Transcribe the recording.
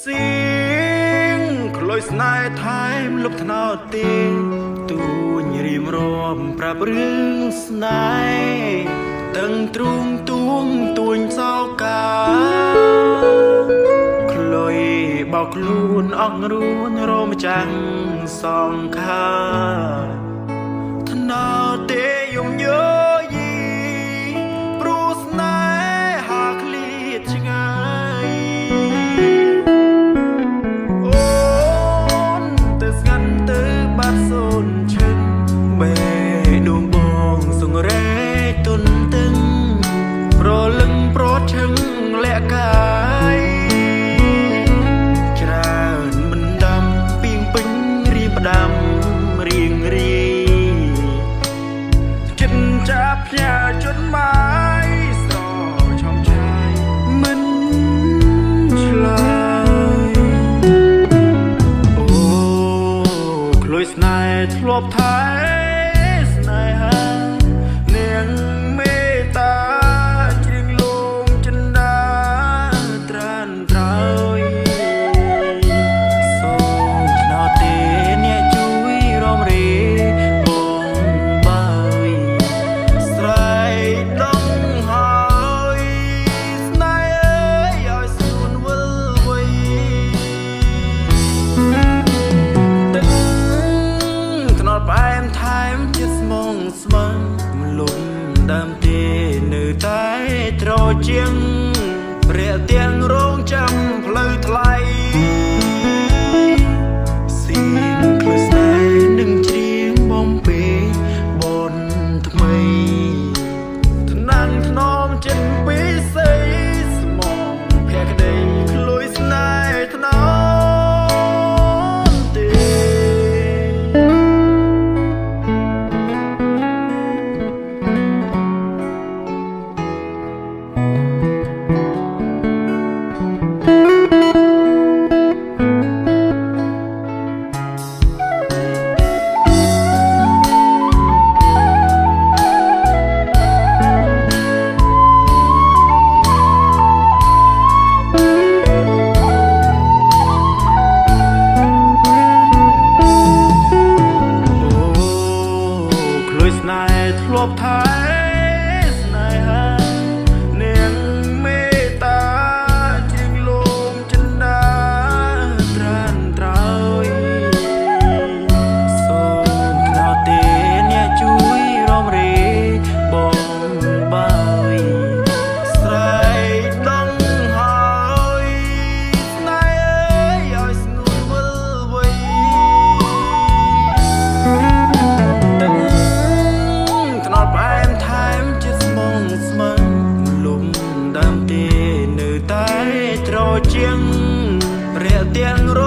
សៀងក្លួយស្នេហ៍ថែមលុបថ្នោតទេទួញរៀមរំប្រាប់រឿងស្នេហ៍តឹងទ្រូងទួងទួញសោកាក្លុយបោកខ្លួនអងរួនរមចាំងសងខាថ្នោតទេយំយោយីព្រោះស្នេហាឃ្លាតឆ្ងាយអូនទៅស្ងាត់ទៅបាត់សូនឈឹងបេះដូងបងសង្រេទុនទឹងប្រលឹងប្រឈឹងលាក់កាយច្រើនមិនដាំពីងពេញរៀបដាំរៀងរាយចិត្តចាប់ផ្ញើជន់បាយស្រឆំឆាយមិនឆ្លើយអូក្លួយស្នេហ៍ធ្លាប់ថែស្នេហានាងមេត្តាជ្រៀងលងចិន្តាត្រានត្រើយសូមថ្នោតទេអ្នកជួយរំរាបងបាយស្រែកដងហើយស្នេហ៍អើយឲ្យស្ងួនវិលវ័យទឹកថ្នោតផ្អែមថែមជាតិស្មងស្មឹងលំដើមទេនៅតែត្រជាងរាក់ទាំងរងចាំផ្លូវថ្លៃសៀងក្លួយស្នេហ៍នឹងច្រៀងបំពេបនថ្មីថ្នាំងថ្នមចិត្តពិសីស្មងភក្តីក្លួយស្នេហ៍ថ្នមទេ អូក្លួយស្នេហ៍ធ្លាប់ថែស្នេហានាងមេត្តាជ្រៀងលងចិន្តាត្រានត្រើយសូមថ្នោតទេអ្នកជួយរំរាបងបាយស្រែកដងហើយស្នេហ៍អើយឲ្យស្ងួនវិលវ័យ ទឹកថ្នោតផ្អែមថែមជាតិស្មងស្មឹងលំដើមទេនៅតែត្រជាងរាក់ទាំងរ